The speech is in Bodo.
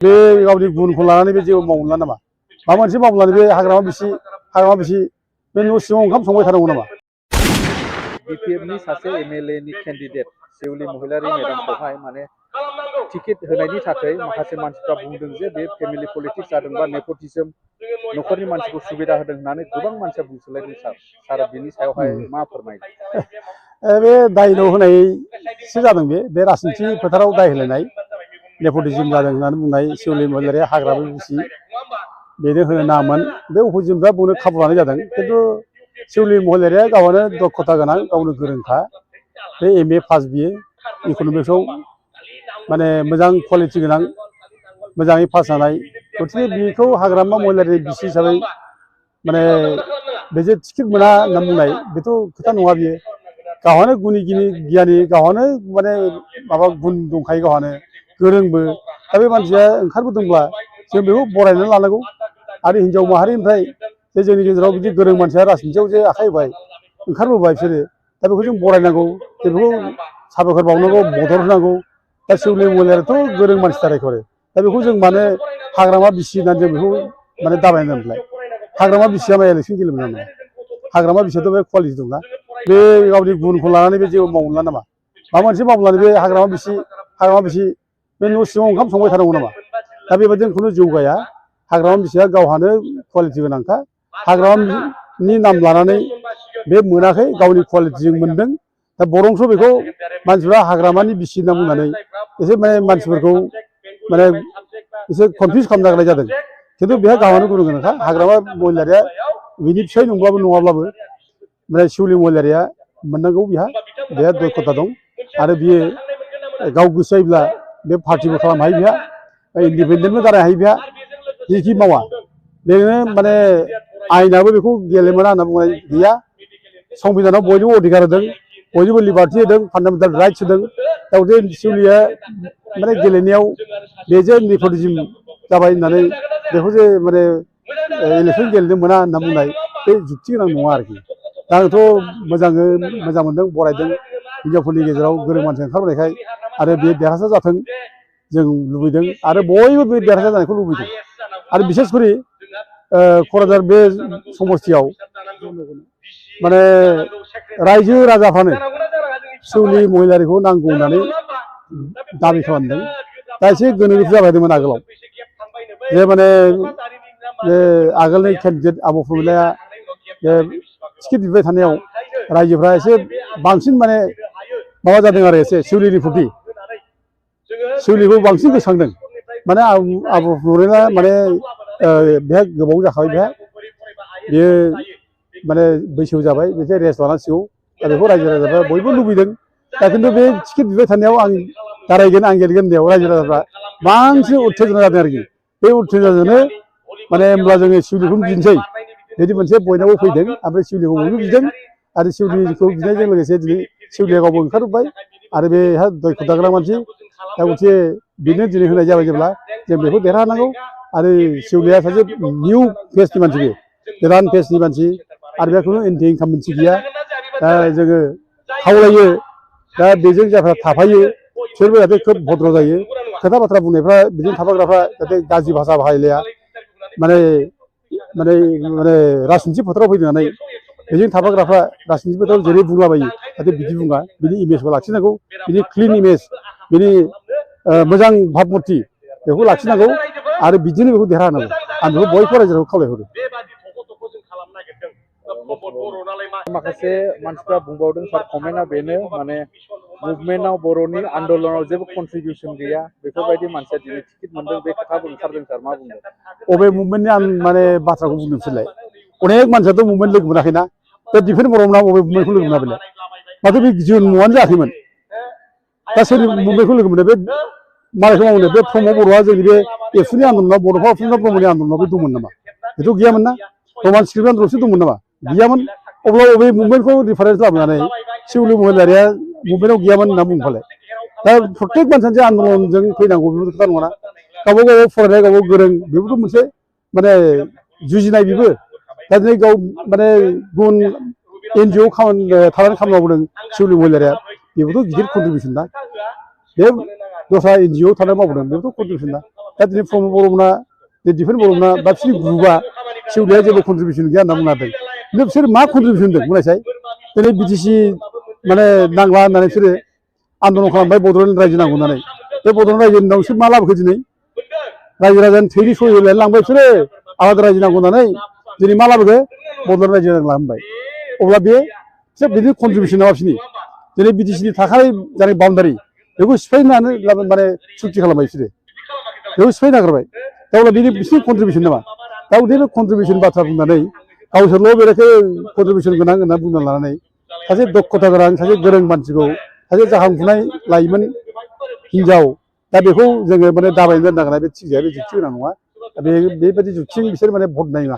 बे गावनि गुनखौ लानानै बे जेबो मावला नामा माबा मोनसे मावब्लानो बे हाग्रामा बिसि बे न' सिङाव ओंखाम संबाय थानांगौ नामा बिपिएफनि सासे एमएलए नि कैंडिडेट सेउली महिलारी मेडामखौहाय माने टिकेट होनायनि थाखाय माखासे मानसिफ्रा बुंदों जे बे फेमिलि पलिटिक्स जादोंबा नेपटिज्म न'खरनि मानसिखौ सुबिदा होदों होननानै गोबां मानसिया बुंसोलायदों सार बिनि सायावहाय मा फोरमायनो बे दायन' होनायसो जादों बे राजनिथि फोथाराव दाय होलायनाय नेपटिज्म जादों होननानै बुंनाय सेउली महिलारिया हाग्रामा बिसि बेनो होनो नाङामोन बे अफिजियनफ्रा बुंनो खाबु लानाय जादों खिन्थु सेउली महिलारिया गावनो दक्षता गोनां गावनो गोरोंखा बे एमए पास बियो इक'नमिक्सआव माने मोजां क्वालिटि गोनां मोजाङै पास जानाय गथिखे बेखौ हाग्रामा महिलारि बिसि हिसाबै माने बेजे टिकेट मोना होनना बुंनाय बेथ' खोथा नङा बियो गावहानो गुनि गियानि गावहानो माने माबा गुन दंखायो गावहानो गोरोंबो दा बे मानसिया ओंखारबोदोंब्ला जों बेखौ बरायनानै लानांगौ आरो हिन्जाव माहारिनिफ्राय जे जोंनि गेजेराव बिदि गोरों मानसिया राजनिथियाव जे आखाइ होबाय ओंखारबोबाय बिसोरो दा बेखौ जों बरायनांगौ जों बेखौ साबायखर बावनांगौ मदद होनांगौ दा सेउली महिलारियाथ' गोरों मानसिथार एखेबारे दा बेखौ जों मानो हाग्रामा बिसि होननानै जों बेखौ माने दाबायना दोनलाय हाग्रामा बिसिया मा इलेक्सन गेलेनो मोना हाग्रामा बिसियाथ' बे क्वालिटि दंना बे गावनि गुनखौ लानानै बे जेबो मावला नामा माबा मोनसे मावब्लानो बे हाग्रामा बिसि बे न' सिङाव ओंखाम संबाय थानांगौ नामा दा बेबायदिनो खुनु जौगाया हाग्रामा बिसिया गावहानो क्वालिटि गोनांखा हाग्रामानि नाम लानानै बे मोनाखै गावनि क्वालिटिजों मोनदों दा बरंस' बेखौ मानसिफ्रा हाग्रामानि बिसि होनना बुंनानै एसे माने मानसिफोरखौ माने एसे कनफिउस खालामनो नागिरनाय जादों खिन्थु बेहा गावहानो गुन गोनांखा हाग्रामा महिलारिया बिनि फिसाय नङाब्लाबो माने सेउली महिलारिया मोननांगौ बेहा दक्षता दं आरो बियो गाव गोसो जायोब्ला बे पार्टिबो खालामनो हायो बेहा इन्डिपेन्डेन्टबो जानो हायो बेहा जेखि मावा बेनो माने आयेनाबो बेखौ गेलेनो मोना होनना बुंनाय गैया संबिधानाव बयनोबो अधिकार होदों बयनोबो लिबार्टि होदों फान्डामेन्टेल राइट्स होदों दा गथिखे सेउलिया माने गेलेनायाव बेजे नेपटिज्म जाबाय होननानै बेखौ जे माने इलेक्सन गेलेनो मोना होनना बुंनाय बे जुक्ति गोनां नङा आरोखि दा आंथ' मोजां मोनदों बरायदों हिनजावफोरनि गेजेराव गोरों मानसि ओंखारबोनायखाय आरो बे देरहासार जाथों जों लुबैदों आरो बयबो बे देरहासार जानायखौ लुबैदों आरो बिसेस करि क'क्राझार बे समस्तियाव माने रायजो राजाफ्रानो सेउली महिलारिखौ नांगौ होननानै दाबि खालामदों दा एसे गोनो गोथो जाबायदोंमोन आगोलाव जे माने बे आगोलनि केन्डिडेट आब' प्रमिलाया बे टिकेट बिबाय थानायाव रायजोफ्रा एसे बांसिन माने माबा जादों आरो एसे सेउलिनि प्रति सेउलिखौ बांसिन गोसोखांदों माने आब' प्रमिला माने बेहा गोबाव जाखाबाय बेयो माने बैसो जाबाय मोनसे रेस्ट लानांसिगौ दा बेखौ रायजो राजाफ्रा बयबो लुबैदों दा खिन्थु बे टिकेट बिबाय थानायाव आं दारायगोन आं गेलेगोन होननायाव रायजो राजाफ्रा बांसिन उत्तेजना जादों आरोखि बे उत्तेजनाजोंनो माने होमब्ला जोङो सेउलिखौनो बिनोसै बिदि मोनसे बयनावबो फैदों ओमफ्राय सेउलिखौ बयबो बिदों आरो सेउलिखौ बिनायजों लोगोसे दिनै सेउलिया गावबो ओंखारबोबाय आरो बेहा दक्षता गोनां मानसि दा गथिखे बेनो दिनै होनाय जाबाय जेब्ला जों बेखौ देरहानांगौ आरो सेउलिया सासे निउ फेसनि मानसि बे गोदान फेसनि मानसि आरो बेहा खुनु एन्टि इनकामबेन्सि गैया दा जोङो खावलायो दा बेजों जायफ्रा थाफायो बिसोरबो जाहाथे खोब भद्र जायो खोथा बाथ्रा बुंनायफ्रा बिदिनो थाफाग्राफ्रा जाहाथे गाज्रि भाषा बाहायलाया माने माने माने राजनिथि फोथाराव फैनानै बेजों थाफाग्राफ्रा राजनिथि फोथाराव जेरै बुंलाबायो जाहाथे बिदि बुङा बिनि इमेजखौ लाखिनांगौ बिनि क्लिन इमेज बिनि मोजां भाबमुर्ति बेखौ लाखिनांगौ आरो बिदिनो बेखौ देरहानांगौ आं बेखौ बयबो रायजोफोरखौ खावलायहरो माखासे मानसिफ्रा बुंबावदों सार कमेन्टआ बेनो माने मुभमेन्टआव बर'नि आन्दलनाव जेबो कन्ट्रिबिउसन गैया बेफोरबायदि मानसिया दिनै टिकेट मोनदों बे खोथाबो ओंखारदों सार मा बुंदों अबे मुभमेन्टनि आं माने बाथ्राखौ बुंदों बिसोरलाय अनेक मानसियाथ' मुभमेन्ट लोगो मोनाखैना बे डिफेन्ड बर'मोना अबे मुभमेन्टखौ लोगो मोना बेलाय माथो बे जन्मआनो जायाखैमोन दा सोरनि मुभमेन्टखौ लोगो मोनो बे मालायखौ मावनो बे प्रमद बर'आ जोंनि बे एबसुनि आन्दलनाव बड'फा उपेन्द्र ब्रह्मनि आन्दलनाव बे दंमोन नामा बेथ' गैयामोन ना रमान स्क्रिप्टानल'सो दंमोन नामा गैयामोन अब्ला बबे मुभमेन्टखौ रिफारेन्स लाबोनानै सेउली महिलारिया मुभमेन्टआव गैयामोन होनना बुंबालाय दा प्रत्येक मानसियानो आन्दलनजों फैनांगौ बेबो खोथा नङाना गावबा गाव फरायनाय गावबा गोरों बेबोथ' मोनसे माने जुजिनाय बेबो दा दिनै गाव माने गुबुन एनजिअ थानानै खामानि मावदों सेउली महिलारिया बेबोथ' गिदिर कन्ट्रिबिउसन ना बे दस्रा NGO थानाय मावबोदों बेबोथ' कन्ट्रिबिउसन ना दा दिनै प्रमद बर'मोना दिफेन बर'मोना बा बिसोरनि ग्रुपआ सेवलिया जेबो कन्ट्रिबिउसन गैया होनना बुंना होदों खिन्थु बिसोर मा कन्ट्रिबिउसन होदों बुंनायसाय दिनै BTC माने नांला होननानै बिसोरो आन्दलन खालामबाय बड'लेण्ड रायजो नांगौ होननानै बे बड'लेण्ड रायजोनि उनाव बिसोर मा लाबोखो दिनै रायजो राजानि थैनि सहि होलायनानै लांबाय बिसोरो आलादा रायजो नांगौ होननानै दिनै मा लाबोखो बड'लेण्ड रायजो नांला होनबाय अब्ला बे बिसोर बिनि कन्ट्रिबिउसन नामा बिसोरनि दिनै BTCनि थाखानाय जानाय बाउण्डारि बेखौ सिफायनानै माने सुक्ति खालामबाय बिसोरो बेखौ सिफायनो नागिरबाय दा अब्ला बेनि बिसोरनि कन्ट्रिबिउसन नामा दा बे कन्ट्रिबिउसन बाथ्रा बुंनानै गावसोरल' बेरायखो कन्ट्रिबिउसन गोनां होनना बुंना लानानै सासे दक्षता गोनां सासे गोरों मानसिखौ सासे जाखांफुनाय लाइमोन हिनजाव दा बेखौ जोङो माने दाबायनो दोननांगोन बे थिग जाया बे जुक्ति गोनां नङा बेबायदि जुक्तिजों बिसोर माने भट नाय नङा